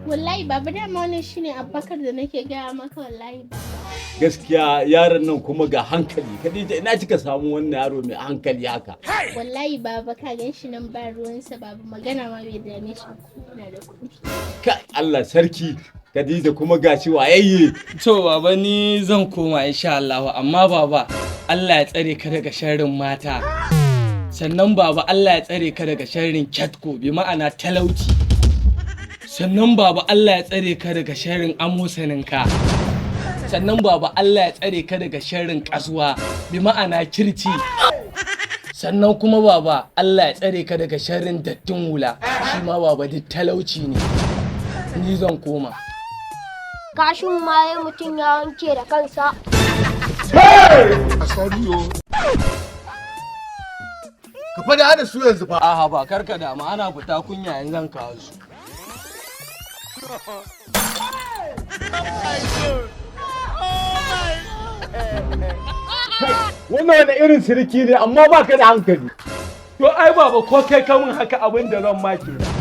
Wallahi baba, dama wannan shine Abubakar da nake gaya maka, wallahi baba. Gaskiya yaron nan kuma ga hankali. Khadija, ina kika samu wannan yaro mai hankali haka? Wallahi baba, ka gan shi nan ba ruwansa baba, magana ma bai dame shi ba, yana da kuɗi. Kai, Allah sarki. Khadija, kuma gashi wayayye. To baba, ni zan koma insha Allah, amma baba, Allah ya tsare ka daga sharrin mata. Sannan baba, Allah ya tsare ka daga sharrin kyatko, bi ma'ana talauci. Sannan baba, Allah ya tsare ka daga sharrin amosaninka. Sannan baba, Allah ya tsare ka daga sharrin kasuwa, bi ma'ana kirci. Sannan kuma baba, Allah ya tsare ka daga sharrin dattin hula, shi ma baba duk talauci ne. Ni zan koma. Kashin maye mutum ya wanke da kansa. Sorry o. Ka fada da su yanzu fa. A'a ba, karka da ma ana fita kunya, yanzu zan kawo su. Wannan wani irin siriki ne, amma baka da hankali. To ai baba, ko kai ka mun haka, abin da zan ma kenan.